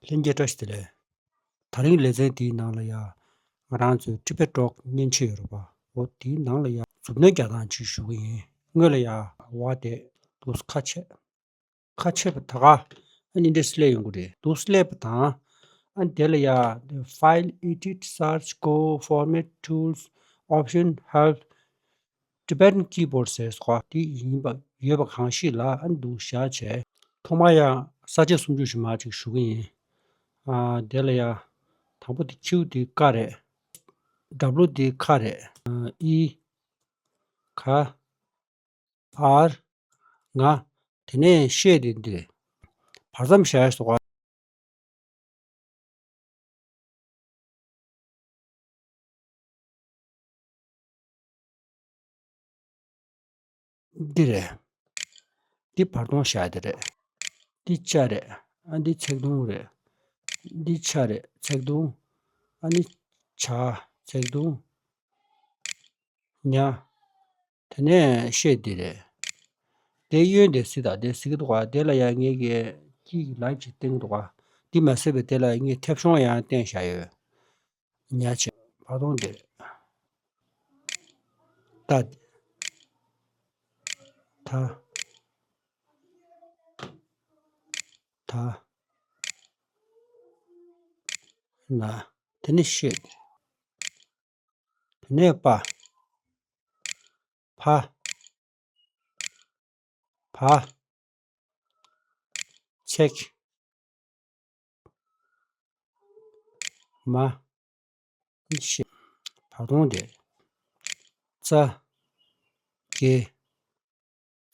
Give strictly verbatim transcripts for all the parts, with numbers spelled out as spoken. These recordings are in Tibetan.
ལྷན་རྒྱས་བཀྲ་ཤིས་བདེ་ལེགས། དེ་རིང་ལེ་ཚན་འདིའི་ནང་ལ་ཡ། ང་རང་ཚོའི་Tibet Rock མཉེན་ཆས་ཡོད་རེད་པ། འོ་དེའི་ནང་ལ་ཡ་མཛུབ་གནོན་རྒྱག་སྟངས་ཅིག་ཞུ་གི་ཡིན། སྔོན་ལ་ཡ་བ་དེ་འདུག་ཁ་ཕྱེ། ཁ་ཕྱེ་བ་ད་ག་ཨ་ནི་འདྲ་སླེབས་ཡོང་གི་རེད། འདུག་སླེབས་པ་དང་། ཨ་དེ་ལ་ཡ་File, Edit, Search, Go, Format, Tools, Option, Help, Tibetan Keyboard ཟེར་སོགས་དེ་ཡིན་པ་ཡོད་པ་གང་ཞིག་ལ་ཨ་འདུག་བཞག་བྱས། ཐོག་མར་ཡང་ས་བཅད་སུམ་ཅུ་ཞིག་མར་ཅིག་ཞུ་གི་ཡིན། ཨ་དེ་ལ་ཡང་དང་པོ་དེ་Q དེ་ཀ་རེད། W དེ་ཁ་རེད། ཨ་E ཁ། R ང་། དེ་ནས་ཤད་དེ་འདི་རེད། བར་མཚམས་བཞག་ཡ་སོགས། འདི་རེད། འདི་བར་སྟོང་བཞག་དེ་རེད། འདི་ཅ་རེད། ཨ་འདི་ཚེག་དུང་རེད། འདི་ཆ་རེད། ཚེག་དུང་། ཨ་ནི་ཆ། ཚེག་དུང་། ཉ། དེ་ནས་ཤད་འདི་རེད། དེ་གཡོན་དེ་སི་ད་དེ་སི་གི་འདུག་ག་དེ་ལ་ཡང་ངེད་ཀྱི་ཀི་ལའིབ་ཅིག་བཏིང་འདུག་ག་འདི་མ་ཟད་པའི་དེ་ལ་ངས་མཐེབ་གཞོང་ཡང་བསྟན་བཞག་ཡོད། ཉ་ཆེ། བར་སྟོང་དེ་རེད། ད། ད། ད། ན། དེ་ནི་ཤད། དེ་ནས་པ། ཕ། བ། ཚེག་མ། ཤད། བར་སྟོང་དེ། ཙ། གེ།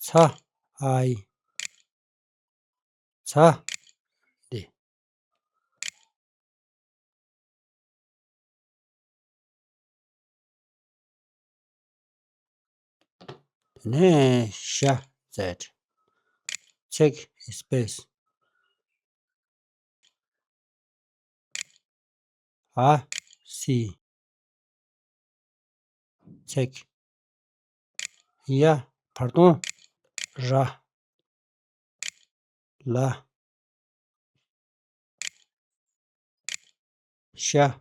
ཚ། ཨའི། ཚ། འདི། དེ་ནས་ཤ་ཟེར། ཚེག་སི་པེ་སི། ཨ་སི། ཚེག་ཡ་བར་སྟོང་། ར། ལ། ཤ།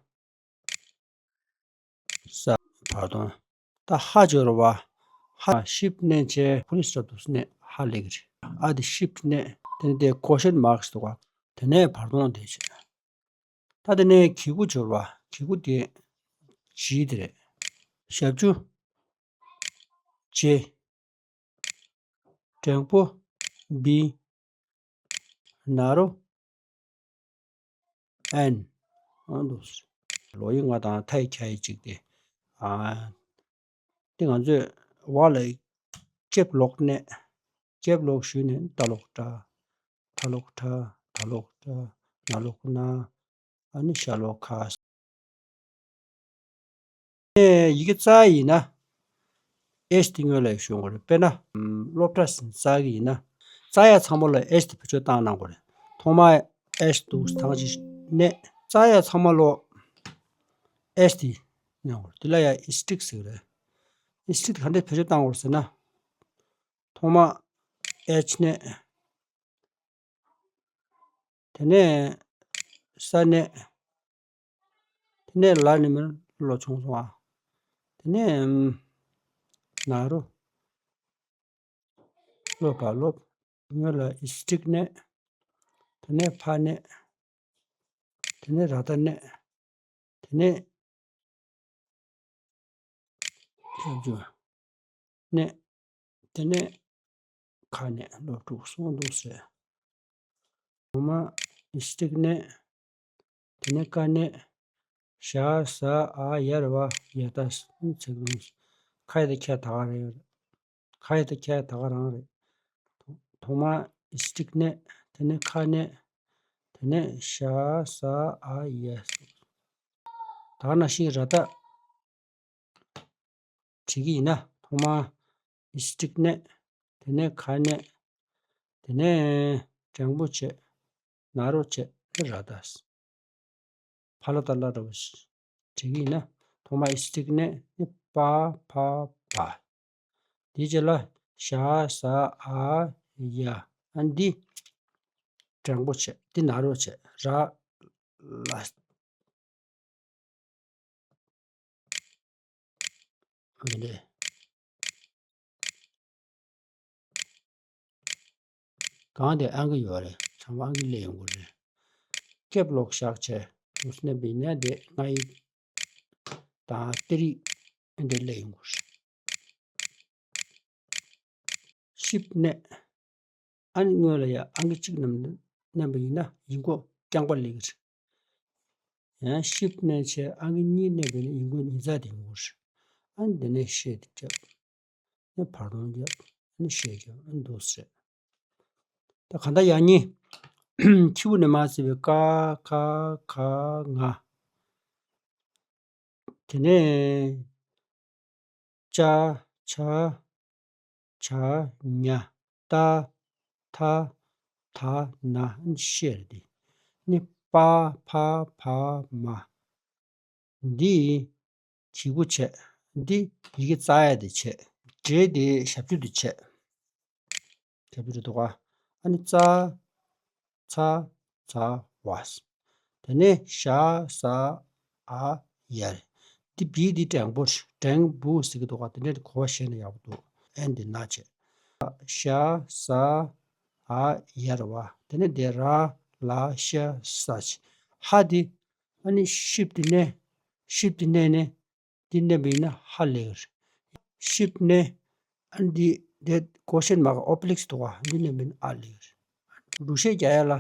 ས། བར་སྟོང་། ད་ཧ་སྦྱོར་བ། ཧ། ཤིབ་མནན་བྱས་ཕུ་ལི་སི་ཊོབ་ཏུ་མནན། ཧ་ལས་ཀྱི་རེད། ཨ་དེ་ཤིབ་མནན། དེ་ནས་དེ་ཀོ་ཤན་མཱག་ཞིག་འདུག་ག་དེ་ནས་བར་སྟོང་དེ་བྱས། ད་དེ་ནས་གི་གུ་སྦྱོར་བ། གི་གུ་དེ་ཇི་དེ་རེད། ཞབས་ཀྱུ་ཇེ། འགྲེང་བུ་བི། ན་རོ་ཨེན། ཨ་འདུག་ལོ་ཡི་ང་དང་ཐའི་ཁྱ་ཡི་གཅིག་དེ། ཨ། དེ་ང་ཚོས་བ་ལ་ཅེབ་ལོག་ནས། ཅེབ་ལོག་ཞུས་ནས་ད་ལོག་ཏྲ། ད་ལོག་ཏྲ། ད་ལོག་ཏྲ། ན་ལོག་ན། ཨ་ནི་ཤ་ལོག་ཁ། ཨེ་ཡི་གེ་ཙ་ཡིན་ན། ཨེཆ་དེ་སྔོན་ལ་ཞུ་དགོས་རེད། དཔེར་ན། སློབ་གྲྭ་ཟིན་ཙ་གི་ཡིན་ན། ཙ་ཡ་ཚང་མ་ལ་ཨེཆ་དེ་བེད་སྤྱོད་བཏང་གནང་དགོས་རེད། ཐོག་མར་ཨེཆ་འདུག་ཐང་ཅིག་ནས་ཙ་ཡ་ཚང་མ་ལོ་ཨེཆ་དེ་གནང་དགོས་རེད། དེ་ལ་ཡ་ཨིས་ཊིག་ཟེར་གི་རེད། ཨིས་ཊིག་ག་འདྲས་བེད་སྤྱོད་བཏང་དགོས་རེད་ཟེར་ན། ཐོག་མ་ཨེཆ་ནས། དེ་ནས་ས་ནས། དེ་ནས་ལ་ནས་མར་ལོ་ཆུང་སོང་ཨ། དེ་ནས་ན་རོ། ལོ་པ་ལོབ། སྔོན་ལ་ཨིས་ཊིག་ནས། དེ་ནས་ཕ་ནས། དེ་ནས་ར་ད་ནས། དེ་ནས། ཞབས་ཀྱུ་ནས། དེ་ནས་ཁ་ནས། ལོ་དྲུག་སོང་འདུག་ཟེར། ངོ་མ་ཨིས་ཊིག་ནས། དེ་ནས་ཀ་ནས། ཞ་ཟ་འ་ཡར་བ་ཡ་ད་ཚིག་རུང་། ཁ་ཡ་ད་ཁྱ་ད་ག་རེད། ཁ་ཡ་ད་ཁྱ་ད་ག་རང་རེད། ཐོག་མ་ཨིས་ཊིག་ནས། དེ་ནས་ཁ་ནས། དེ་ནས་ཞ་ཟ་འ་ཡ། ད་ག་ནང་བཞིན་ར་ད་བྲིས་ཀྱི་ཡིན་ན། ཐོག་མ་ཨིས་ཊིག་ནས། དེ་ནས་ཁ་ནས། དེ་ནས་འགྲེང་བུ་བྱས། ན་རོ་བྱས། དེ་ར་ད། ཕ་ལ་ད་ལ་འདྲ་བོ་ཞིག་བྲིས་ཀྱི་ཡིན་ན། ཐོག་མ་ཨིས་ཊིག་ནས་ནི་པ་ཕ་བ། དེའི་རྗེས་ལ་ཞ་ཟ་འ་ཡ། ཨ་འདི། དྲང་པོ་བྱས། འདི་ན་རོ་བྱས། ར་ལ། འདི་འདྲས། གང་དེ་ཨང་ཀི་ཡོད་རེད། ཚང་མ་ཨང་ཀི་སླེབས་ཡོང་གི་རེད། ཀེབ་ལོག་བཞག་བྱས་དུས་སུ་མནན་པ་ཡིན་ན་དེ་ང་ཡི་དང་ཏི་རི་འདི་སླེབས་ཡོང་གི་རེད། ཤིབ་མནན། ཨ་ནི་སྔོན་ལ་ཡ་ཨང་ཀི་གཅིག་ནམ་མནན་པ་ཡིན་ན་ཡིག་མགོ་རྐྱང་པ་སླེབས་ཀྱི་རེད། ཡང་ཤིབ་མནན་བྱས་ཨང་ཀི་གཉིས་མནན་པ་ཡིན་ན་ཡིག་མགོ་ཉིས་རྩ་དེ་ཡོང་གི་རེད། ཨ་ནི་འདི་ནས་ཤེལ་དེ་བརྒྱབ། ཨ་ནི་བར་སྟོང་བརྒྱབ། ཨ་ནི་ཤེལ་བརྒྱབ། ཨ་ནི་འདུག་སེ་རེད། ད་གང་ལྟར་ཡང་སྙིང་། ཕྱི་པོ་ནས་མར་བརྩིས་པའི་ཀ་ཁ་ག་ང་། དེ་ནས་ཅ་ཆ་ཇ་ཉ་ཏ་ཐ་ད་ན་ཤེལ་དེ། ནི་པ་ཕ་བ་མ། འདི་གི་གུ་བྱས། འདི་ཡི་གེ་ཙ་ཡ་དེ་བྱས། འབྲས་དེ་ཞབས་ཀྱུ་དེ་བྱས། ཞབས་ཀྱུ་རེད་འདུག་ག་ཨ་ནི་ཙ་ཚ་ཛ་ཝ། དེ་ནས་ཞ་ཟ་འ་ཡ་རེད། འདི་བི་འདི་དྲང་པོ་རེད། དྲང་པོ་ཟེར་གྱི་འདུག་ག་དེ་འདྲའི་གོ་བ་ཤེས་ན་ཡག་པོ་འདུག་ཨན་དེ་ན་བྱས། ཞ་ཟ་འ་ཡ་རེད་བ། དེ་ནས་དེ་ར་ལ་ཤ་ས་བྱས། ཧ་དེ་ཨ་ནི་ཤིབ་དེ་མནན། ཤིབ་དེ་མནན་ནས། འདི་མནན་པ་ཡིན་ན་ཧ་སླེབས་ཀྱི་རེད། ཤིབ་མནན། ཨ་ནི་འདི་འདི་ཀོ་ཤན་མར་ཀ་ཨོབ་ལིག་འདུག་ག་འདི་མནན་པ་ཡིན་ན་ཨ་སླེབས་ཀྱི་རེད། འགྲུལ་བཤད་རྒྱག་ཡ་ལ།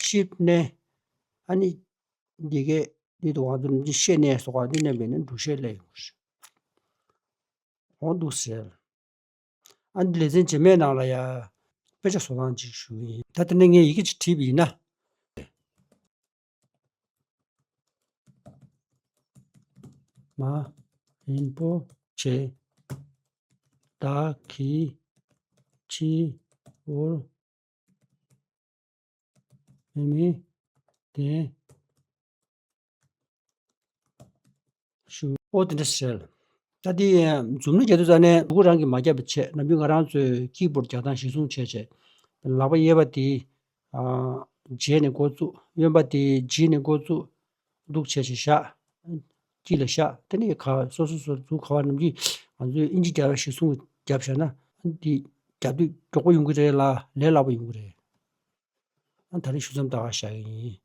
ཤིབ་མནན། ཨ་ནི་འདི་གས་འདི་འདུག་ག་འདི་འདི་ཤེལ་མནན་འདུག་ག་འདི་མནན་པ་ཡིན་ན་འགྲུལ་བཤད་སླེབས་ཡོང་གི་རེད། འོ་འདུག་སེ་རེད། ཨ་ནི་ལེ་ཚན་རྗེས་མའི་ནང་ལ་ཡ། དཔེ་ཆ་བཟོ་སྟངས་ཅིག་ཞུ་གི་ཡིན། ད་དེ་ནས་ངས་ཡི་གེ་ཅིག་བྲིས་པ་ཡིན་ན། མ། རིན་པོ་ཆེ། བདག་གིས་ཕྱི་བོར་མི་མི་བདེན་ཞུ། ཨོ་དེ་འདྲ་ཟེར། ད་དེ་འཛུབ་གནོན་རྒྱག་དུས་ཙ་ནས་ཕྲུ་གུ་རང་གིས་མ་བརྒྱབ་པ་བྱས། ནམ་རྒྱུན་ང་རང་ཚོས་ཀི་བོར་རྒྱག་སྟངས་གཞིར་བཟུང་བྱས་བྱས། ལག་པ་གཡས་པ་དེ་ཨ་ཇེ་ནས་འགོ་བཙུགས། གཡོན་པ་དེ་ཇི་ནས་འགོ་བཙུགས། འདུག་བྱས་བྱས་བཞག་དཀྱིལ་ལ་བཞག་དེ་ནས་ག་སོ་སོ་སོ་འཛུགས་ག་བ་ནམ་རྒྱུན་ང་ཚོས་ཨིན་ཇི་རྒྱག་པ་གཞིར་བཟུང་བརྒྱབ་བཞག་ན། འདི་རྒྱབ་དུས་མགྱོགས་པོ་ཡོང་གི་རེད་ལ་ལས་སླ་པོ་ཡོང་གི་རེད། ཨ་ད་རེས་ཞུ་མཚམས་ད་ག་བཞག་གི་ཡིན།